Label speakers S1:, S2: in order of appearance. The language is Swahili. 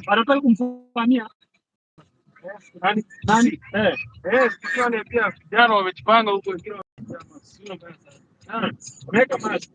S1: Wanataka kumfamia nani nani? Eh, sikuwa pia vijana wamejipanga huko, wengine wameweka maji.